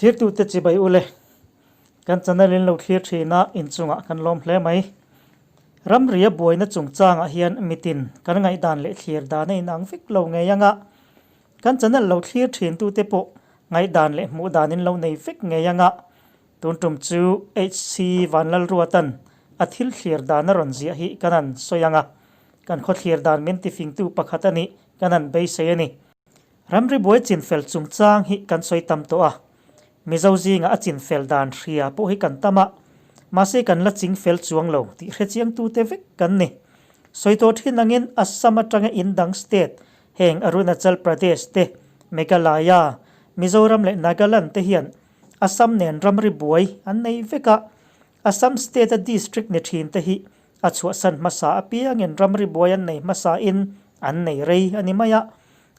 Thirtute chibai ule, kan channel in lo thlir thin a, inchungah kan lawm hle mai. Ramria buaina chungchangah hian mitin kan ngaihdan leh thlir dan a inang vek lo ngei anga, kan channel lo thlir thintute pawh ngaihdan leh hmuh dan in lo nei vek ngei anga, tun tum chu HC Vanlalruatan a thil thlir dan a rawn ziah hi kan han sawi anga, kan khaw thlir dan min tifingtu pakhat a nih kan han beisei a ni. Ramri buai chinfel chungchang hi kan sawi tam tawh a, Mizo zinga a chinfel dan hria pawh hi kan tam a, mahse kan la chingfel chuang lo tih hrechiangtute vek kan ni. Sawi tawh thin angin Assam atanga indang state heng Arunachal Pradesh te, Meghalaya, Mizoram leh Nagaland te hian Assam nen ramri buai an nei vek a, Assam state a district ni thin te hi a chhuahsan hmasa apiangin ramri buai an nei hmasain an nei rei a ni mai a,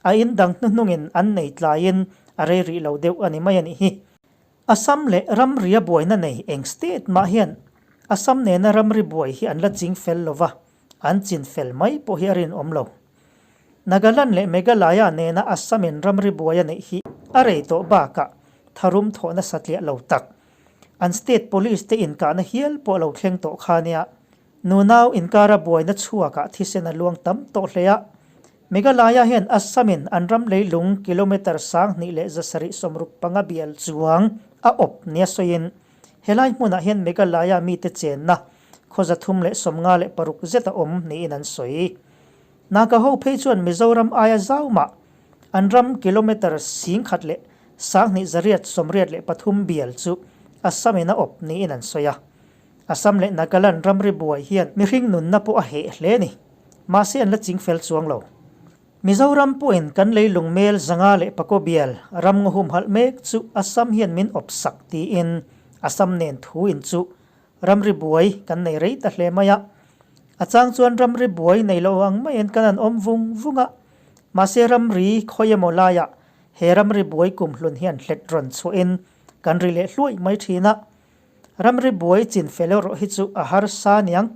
a in dang hnuhnungin an nei tlaiin a rei rih lo deuh a ni mai a nih hi. Assam leh ramria buaina nei eng state mah hian Assam nena ramri buai hi an la ching fel lo va, an chin fel mai pawh hi a rinawm lo. Nagaland leh Meghalaya nena Assam-in ramri buai a neih hi a rei tawh bakah tharum thawhna satliah lo tak An state police te inkahna hial pawh lo thleng tawh kha nia. Nunau inkara buaina chhuakah thisen a luang tam tawh hle a. Meghalaya hian Assam-in an ram leilung kilometre 2365 bial chuang a awp nia sawiin helai hmunah hian Meghalaya mite chenna khaw 356 zet a awm niin an sawi. Naga ho phei chuan Mizoram aia zau mah an ram kilometre 1883 bial chu Assam in a awp niin an sawi a. Assam leh Nagaland ramri buai hian mihring nunna pawh a heh hle a ni. Mahse an la ching fel chuang lo. Mizoram pawhin kan leilung mel 504 bial ram ngaw humhalh mek chu Assam hian min awp sak tiin Assam nen thu in chu Ramri buai kan nei rei ta hle mai a, a chang chuan ramri buai nei lo ang maiin kan han awm vung vung a, mahse ramri khawi emaw laiah he ramri buai kumhlun hian hlet rawn chhuahin kan ri leh hluai mai thin a. Ramri buai chin fel erawh hi chu a harsa niang,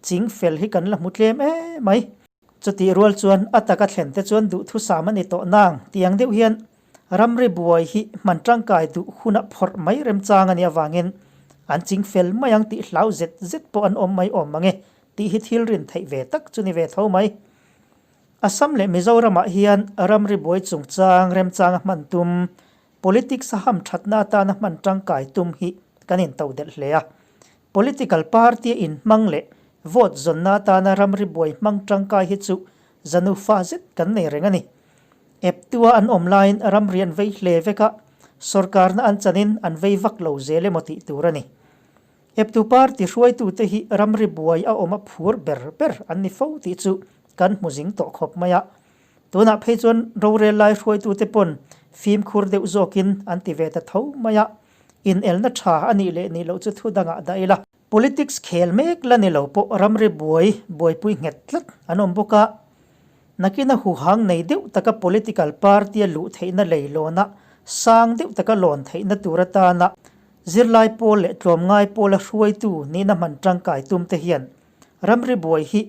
ching fel hi kan la hmu tlem em mai. Chutih rual chuan a taka thlen te chuan duhthusam a ni tawh nang tiang deuh hian Ramri buai hi hman tangkai duh huna phawrh mai remchang a nih avangin an ching fel mai ang tih hlau zet zet pawh an awm mai awm mange tih hi thil rin theih ve tak chu ni ve tho mai. Assam leh Mizoramah hian ramri buai chungchang remchanga hman tum, politics a ham thatna atana hman tangkai tum hi kan intodelh hle a. Political party a inhmang leh vote zawnna atana ramri buai hmang tangkai hi chu zanufa zet kan nei reng a ni. Eptua an awm laiin ramri an vei hle vek a, sorkarna an chanin an vei vak lo zel emaw tih tur a ni. Eptu party hruaitute hi ramri buai a awm a phur ber ber an ni fo tih chu kan hmu zing tawh khawp mai a. Tunah phei chuan rorel lai hruaitute pawn fimkhur deuh zawkin an ti ve ta tho mai a, inelna tha a nih leh nih loh chu thu dangah dah ila. Politics khel mek la ni lo pawh ramri buai buaipui nghet tlat an awm bawk a. Nakina huhang nei deuh taka political party a luh theihna leilawna sang deuh taka lawn theihna tur atana zirlai pawl leh tlawmngai pawla hruaitu nihna hman tangkai tum te hian ramri buai hi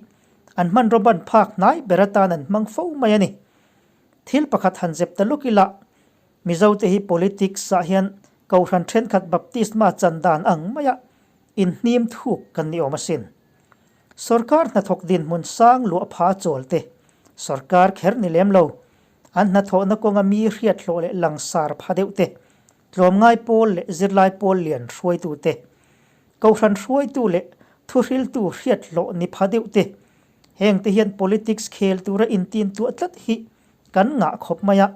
an hmanraw ban phak hnai ber atan an hmang fo mai a ni. Thil pakhat han zep ta lawk ila, Mizote hi politics ah hian Kohhran thenkhat baptisma chan dan ang maia inhnim thuk kan ni awm asin. Sorkar hnathawk dinhmun sang luah pha chawl te, sorkar kher ni lem lo, an hnathawhna kawnga mi hriathlawh leh langsar pha deuh te, tlawmngai pawl leh zirlai pawl lian hruaitu te, Kohhran hruaitu leh thuhriltu hriathlawh ni pha deuh te, heng te hian politics khel tura intintuah tlat hi kan ngah khawp mai a.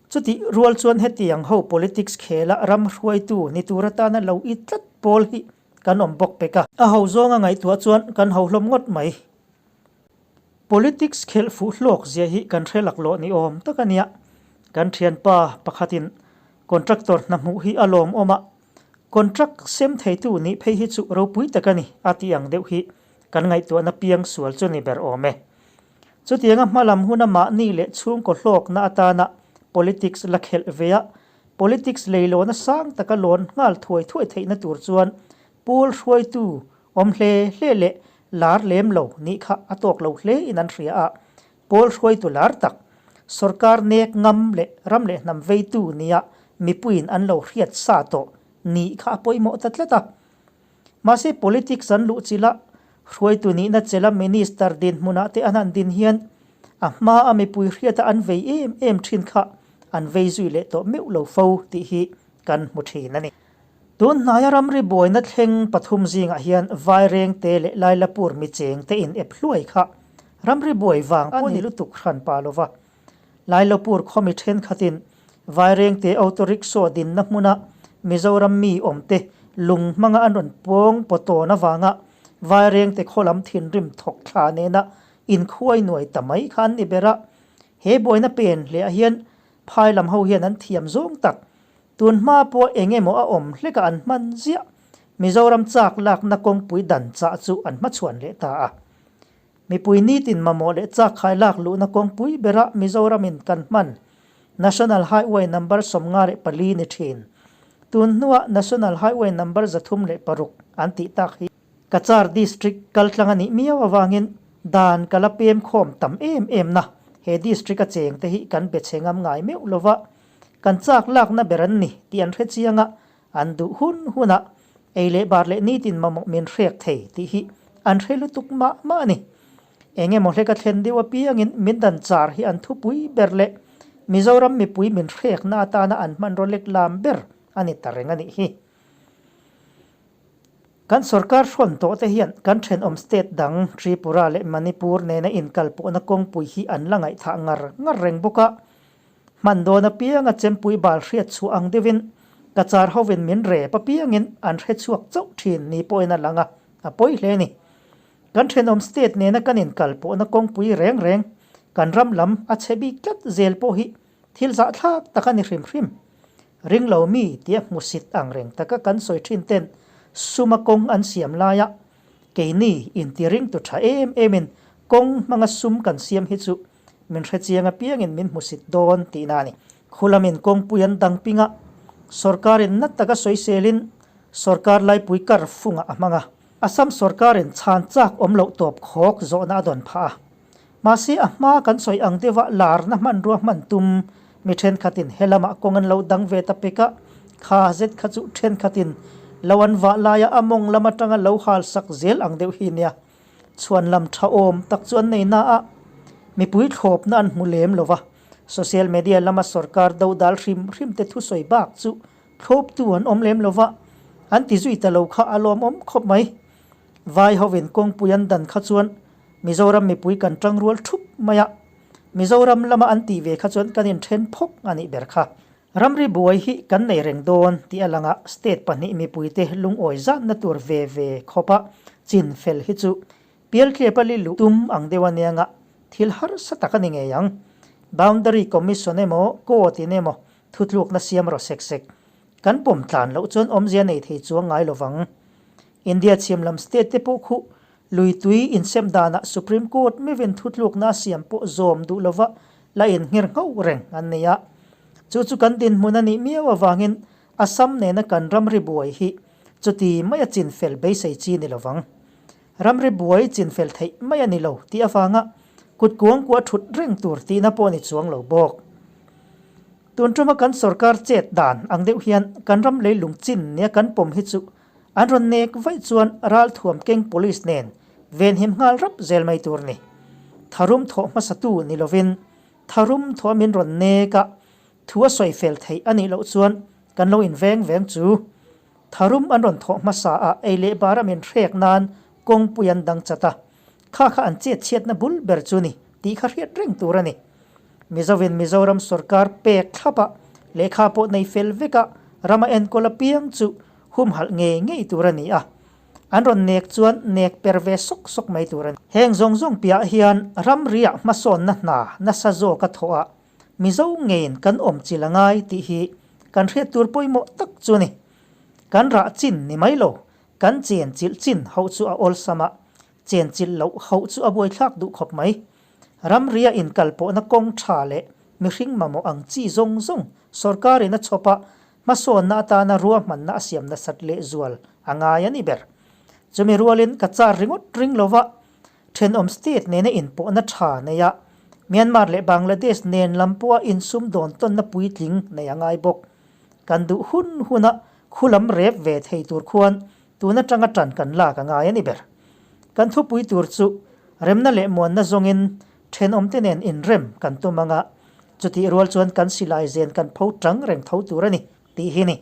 Chutih rual chuan hetiang ho politics khela ram hruaitu ni tur atana lo i tlat pawl hi kan awm bawk pek a. A ho zawnga ngaihtuah chuan kan ho hlawm ngawt mai. Politics khelh fuh hlawk zia hi kan hre laklawh ni awm tak a nia. Kan thianpa pakhatin contractor hna hmuh hi a lawmawm a, contract sem theitu nih phei hi chu ropui tak a ni a tih ang deuh hi kan ngaihtuahna piang sual chu ni ber awm e. Chutianga hmalam huna mahni leh chhungkaw hlawkna atana politics la khelh ve a, politics leilawna sang taka lawn nghal thuai thuai theihna tur chuan pawl hruaitu awm hle hle leh lar lem lo nih kha a tawk lo hle in an hria a, pawl hruaitu lar tak, sorkar nek ngam leh ram leh hnam veitu nia mipuiin an lo hriat sa tawh nih kha a pawimawh ta tlat a. Mahse politics an luh chilh a, hruaitu nihna chela minister dinhmunah te an han din hian a hma a mipui hriata an vei em em thin kha an vei zui leh tawh meuh lo fo tih hi kan hmu thin a ni. Tun hnaia ramri buaina thleng pathum zingah hian Vairengte leh Lailapur micheng te in ep hluai kha ramri buai vang a ni lutuk hran pa lova. Lailapur khawmi thenkhatin Vairengte auto rickshaw dinna hmuna Mizoram mi awmte lung hmanga an rawn pawng pawtawn avanga Vairengte khaw lam thinrim thawk thla nena inkhuai nuai ta mai kha an ni ber a. He buaina pen hleah hian phai lam ho hian an thiam zawng tak. Tun hma pawh eng emaw a awm hlekah an hman ziah. Mizoram chak lakna kawngpui dan chah chu an hmachhuan leh ta a. Mipui nitin mamawh leh chakkhai lak luhna kawngpui berah Mizoramin kan hman National Highway number 54 ni thin. Tun hnuah National Highway number 306 an tih tak hi Cachar District kaltlang a nih miau avangin dan ka la pem khawm tam em em na he district a cheng te hi kan be chhe ngam ngai meuh lova kan chak lakna ber an ni tih an hre chiang a, An duh hun hunah ei leh bar leh nitin mamawh min hrek thei tih hi an hre lutuk mah mah a ni. Eng emaw hleka thlen deuh apiangin min dan char hi an thupui ber leh Mizoram mipui min hrekna atana an hmanraw lek lam ber a ni ta reng a nih hi. Kan sorkar hrawn tawh te hian kan thenawm state dang Tripura leh Manipur nena inkalpawhna kawngpui hi an la ngaihthah ngar ngar reng bawk a. Hman dawn apianga chempui bal hriat chhuah ang deuhin ka char hovin min rep apiangin an hre chhuak chauh thin ni pawhin a lang a, a pawi hle a ni. Kan thenawm state nena kan inkal pawhna kawngpui reng reng kan ram lam a chhe bik tlat zel pawh hi thil zahthlak tak a ni hrim hrim. Ringlo mi tia hmusit ang reng taka kan sawi thin ten suma kawng an siam laia keini intiringtu tha em emin kawng hmanga sum kan siam hi chu Min hrechiang apiangin min hmusit dawn tihna a ni. Khulamin kawngpui an dang ping a, sorkarin na taka sawiselin sorkar laipui kar fungah a hmang a. Assam sorkarin chhan chak awm loh tawp khawk zawhna a dawn phah a. Mahse a hma kan sawi ang deuha larna hmanrua hman tum mi thenkhatin he lamah kawng an lo dang ve ta pek a, kha zet kha chu thenkhatin lo an vah laia a mawng lam atanga lo hal sak zel ang deuh hi nia. Chhuan lam tha awm tak chu an nei na a, mipui thlawpna an hmu lem lo va, social media lama sorkar dodal hrim hrim te thusawi bak chu thlawptu an awm lem lo va, an ti zui ta lo kha a lawmawm khawp mai. Vai hovin kawngpui an dan kha chuan Mizoram mipui kan tangrual thup mai a, Mizoram lama an tih ve kha chuan kan inthen phawk a nih ber kha. Ramri buai hi kan nei reng dawn tih a lang a, state pahnih mipuite lungawi zatna tur ve ve khawpa chin fel hi chu Pialtlepa li luh tum ang deuh anianga thil harsa tak a ni ngei ang. Boundary Commission emaw Court in emaw thutlukna siam rawh sek sek kan pawm tlan loh chuan awmzia nei thei chuang ngai lovang. India chhim lam state te pawh khuh lui tui insem danah Supreme Court mivin thutlukna a siam pawh zawm duh lova la inngher ngho reng an nei a. Chu chu kan dinhmun a nih miau avangin Assam nena kan ramri buai hi chuti maia chinfel beisei chi ni lovang. Ramri buai chinfel theih mai a ni lo tih avanga kut kuangkuah thut reng tur tihna pawh a ni chuang lo bawk. Tun tuma kan sorkar chet dan ang deuh hian kan ram leilung chin nia kan pawm hi chu an rawn nek vaih chuan ralthuam keng police nen venhim nghal rap zel mai tur ni. Tharum thawh hmasatu ni lovin tharum thawh min rawn nek a, thu a sawi fel theih a nih loh chuan kan lo inveng veng chu. Tharum an rawn thawh hmasa a ei leh bara min hrek nan kawngpui an dang chat a, kha kha an chet chhiatna bul ber chu ni tih kha hriat reng tur a ni. Mizovin Mizoram sorkar pek thlap a, lehkha pawh nei fel vek a, rama enkawl apiang chu humhalh ngei ngei tur a ni a, an rawn nek chuan nek per ve sawk sawk mai tur a ni. Heng zawng zawng piah hian ramriah hmasawnna hna nasa zawka thawh a, Mizo ngeiin kan awm chil a ngai tih hi kan hriat tur pawimawh tak chu a ni. Kan rah chin ni mai lo, kan chen chilh chin hauh chu a awlsam a, chen chilh loh hauh chu a buaithlak duh khawp mai. Ramria inkalpawhna kawng tha leh mihring mamawh ang chi zawng zawng sorkarin a chhawp a, hmasawnna atana ruahmanna a siam nasat lehzual a ngai a ni ber. Chumi rualin ka char ringawt ring lova thenawm state nena inpawhna tha nei a, Myanmar leh Bangladesh nen lam pawha insum dawn tawnna puitling nei a ngai bawk. Kan duh hun huna khu lam rep ve thei tur khuan tun atanga tan kan lak a ngai a ni ber. Kan thupui tur chu remna leh muanna zawngin thenawmte nen inrem kan tum anga chutih rual chuan kan silai zen kan pho tang reng tho tur a ni tih hi ni.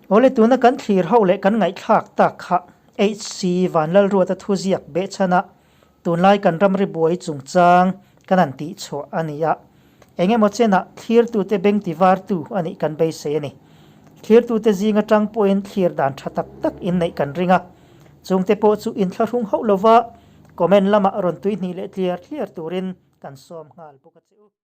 Awle tuna kan thlir ho leh kan ngaihthlak tak kha HC Vanlalruata thuziak behchhana Tunlai kan ramri buai chungchang kan han tih chhuah a ni a, eng emaw chenah thlirtute beng tivartu a nih kan beisei a ni. Thlirtute zing atang pawhin thlir dan tha tak tak inneih kan ring a, chungte pawh chu inthlahrung hauh lova comment lamah rawn tuihnih leh tliar tliar turin kan sawm nghal bawk a che u.